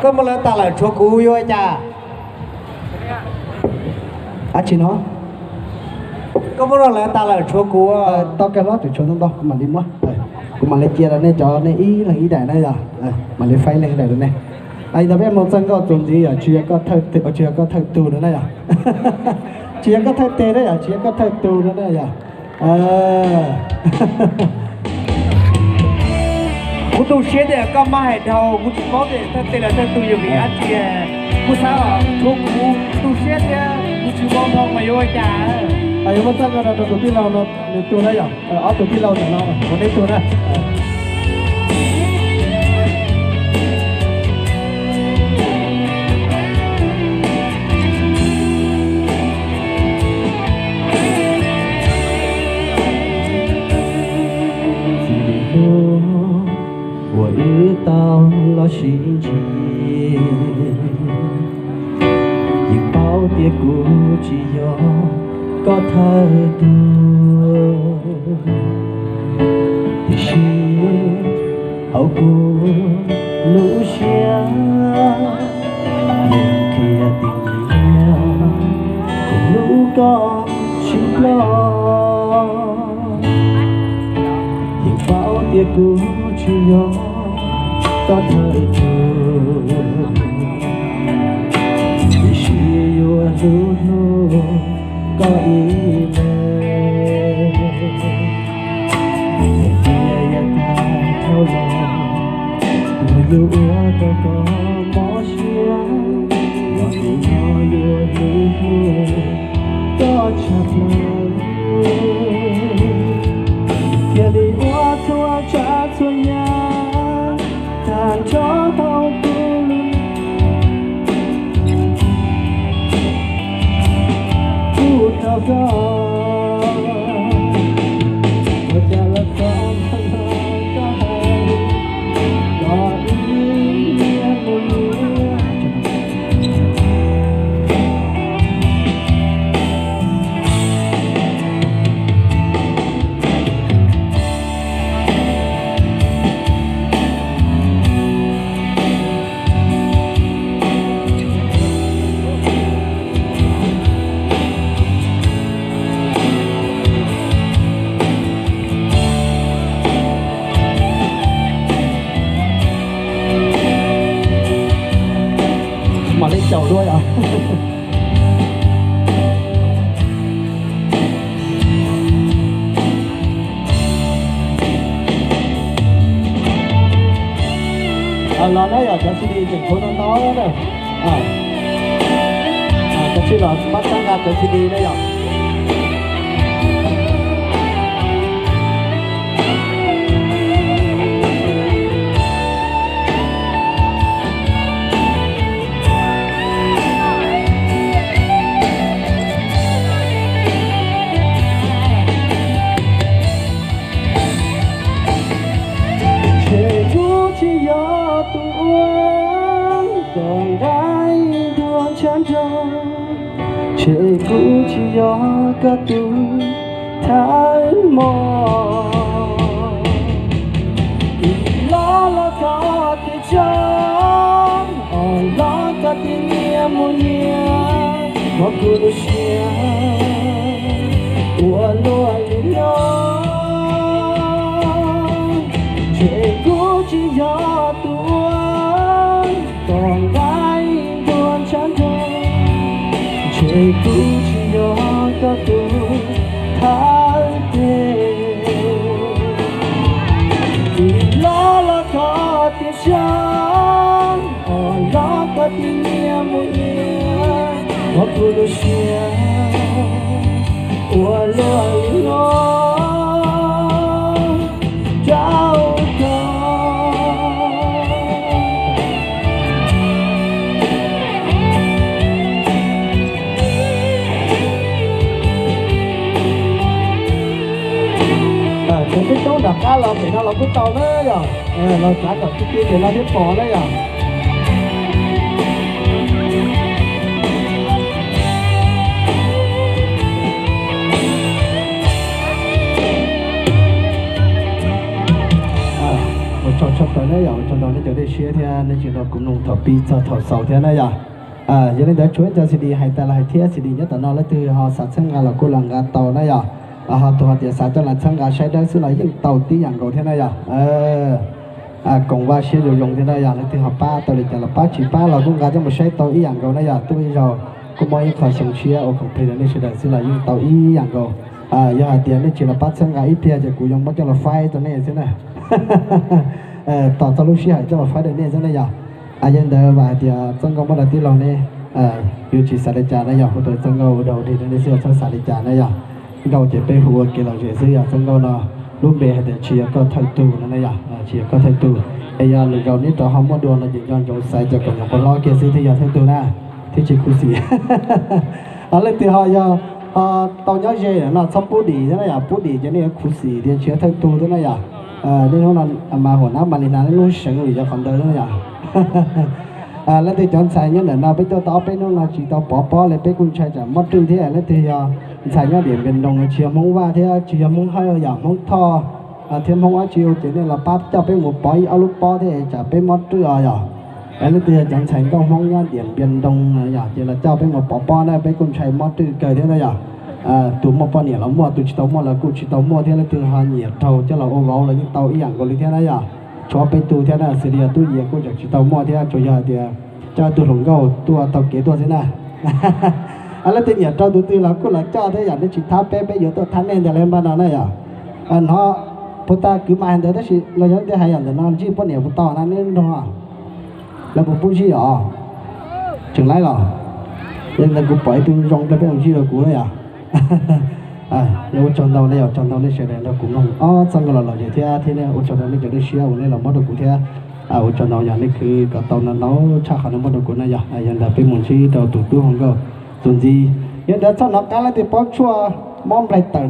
Koj muab lawv tas lawm tshuav kuv yuav ua cas? Ab tsi no, koj muab lawv tas lawm tshuav kuv. Tau kawg hlob, tseem tshuav ntau ntau, kuv mam li muab, kuv mam li cia rau nej cov nej ib leeg ib daim na yog, mam li faib leeg daim rau nej. Ntawd peb mus txog nkauj txuas ntxiv yog tsis yog koj thawj tug no na yog, tsis yog koj thawj teg na yog, tsis yog koj thawj tug no na yog. Kuv tu siab tias koj maj hais dhau, kuv tsis paub tias thawj teg los thawj tug yog vim dab tsi. Kuv xav, kuv tu siab thiab kuv tsis paub dhau mas yuav ua cas. Yuav muab txoj no rau tus tij laug no nws tu na yog, ob tug tij laug ntawm no ua neb tug na. Txij li hnub uas wb tau los sib ntsib, yeej paub tias kuv tsis yog koj thawj tug, tiam sis hauv kuv lub siab yeej qhia tias nyiam kuv hlub koj tsis ploj. Yeej paub tias kuv tsis yog koj thawj tug, tiam sis yuav hlub hlub koj ib leeg. Tias yav tag dhau los, kuv yuav ua rau koj mob siab, los mus no yuav hlub hlub koj tshaj plaws. Cia li ua txhua tsav txhua yam tag nrho hauv kuv lub neej, kuv thov koj, ua cas los txog ntawm no koj hais kom wb niam mus nyiam. Mam li caum dua yom. Los na yom, cov C D tseem tshuav ntau ntau na. Cov sib los pab txhawb nqa cov C D na yom. Ces kuv tsis yog tus ua kom nqaij ntuag ntshav nrog, ces kuv tsis yog koj tus thawj hmos. Los los koj tias tso, los koj tias nyias mus nyias, hos kuv lub siab ua luaj li no. Ces kuv tsis yog tus ua kom nqaij ntuag ntshav nrog, ces kuv tsis yog koj tus thawj teg. Los los koj tias tso, los koj tias nyias mus nyias, hos kuv lub siab ua luaj li no rau koj. Cov tub coob nram qab los pem no los kuj tau na yom. Los xav kom tib tib pem no thiab pom na yom. Ua tsaug tshaj plaws na yom, ua tsaug ntau nej cov Siab thiab nej tseem nrog kuv mloog thaum pib txog thaum xaus thiab na yom. Yog li ntawd tshuav ib co C D hais tas los hais thiab, C D nyob tom no leej twg ho xav txhawb nqa los kuj los nqa tau na yom. Ho tus ho tias xav coj los txhawb nqa saib dawb xwb los yeej tau tib yam nkaus thiab na yom. Koom Vaj siab zoo zoo thiab na yom, leej twg ho pab tau li cas los pab, tsis pab los kuj nqa coj mus saib tau ib yam nkaus na yom. Tuaj ib zaug kuj muaj ib qho xyoo tshiab ua khoom plig rau nej sawv daws xwb los yeej tau ib yam nkaus. Yog hais tias nej tsis los pab txhawb nqa ib pliag ces kuv yuav muab coj los faib rau nej xwb na. Tos txog lub sij hawm coj los faib rau nej xwb na yom. Yog li ntawd vam hais tias Txawj Nkauj muab rau tij laug ne, yuav tsis xav li cas na yom, hu tau Txawj Nkauj ua dog ua dig rau nej xwb, txhob xav li cas na yom. Nkauj ces peb hu ua kev lom zem xwb yom. Txawj Nkauj no lub npe hais tias tsis yog koj thawj tug no na yom, tsis yog koj thawj tug. Es yog lwm zaus neb rov ho muaj dua no ces nco ntsoov xaiv cov kom nyuam qhuav hlob kiag xwb thiaj yog thawj tug na, thiab tsis khuv xim. Leej twg ho yog tau nyob ze no txhob pub dim thiab na yom, pub dim ces nej yuav khuv xim tias tsis yog thawj tug thiab na yom. Niaj hnub no mas huam nab mas li hnav niaj hnub seev vim yog qhov ntawd na yom. Leej twg cov ntxhais nyob ntawm no peb tuaj tau ob peb hnub no tsis tau pov pob li, peb kuj ntshai tsam mob rwj thiab. Leej twg yog ntxhais nyob Diam Npias Nroos tsis yog Hmoob Vaj thiab tsis yog Hmoob Hawj yom, Hmoob Thoj thiab Hmoob dab tsi ces nej los pab coj peb mus pov ib ob lub pob thiab tsam peb mob rwj os yom. Es leej twg yog cov ntxhais nkauj Hmoob nyob Diam Npias Nroos yom ces los coj peb mus pov pob na, peb kuj ntshai mob rwj kawg thiab na yom. Tus muaj poj niam los muaj, tus tsis tau muaj los kuj tsis tau muaj thiab, leej twg ho nyiam raug coj los ua vauv los yeej tau ib yam nkaus li thiab na yom. Tshuav peb tug thiab na, xws li yog Tub Yias kuj tseem tsis tau muaj thiab, tsuas yog hais tias coj tus hluas nkauj tuaj tau kev tuaj xwb na. Leej twg nyiam raug tus twg los kuj los coj thiab yom, nej tsis thab peb, peb yuav tuaj thab nej ntag li npaj no na yom. Hnov puag ta kwv mas hais ntawd tab sis los yog leej twg hais yam ntawm no ntsib poj niam puas tau na, nej nrog lawv puas pub zij os? Tseem laib los? Yog li ntawd kuv pom ib tug zoo rau peb mus zij rau kuv na yom. Yog ua tsaug ntau na yom, tsaug ntau nej sawv daws nrog kuv mloog ob txoj nkauj los lom zem thiab, thiab ua tsaug rau nej cov dej siab uas nej los muab rau kuv thiab. Ua tsaug ntau yog nej khwv kom tau no ntau tshaj qhov nej muab rau kuv na yom. Yog ntawd peb mus ntsib rau tus tub hluas nkauj txuas ntxiv. Yog ntawd txhob hnov qab leej twg paub tshuaj mob nplaig tawm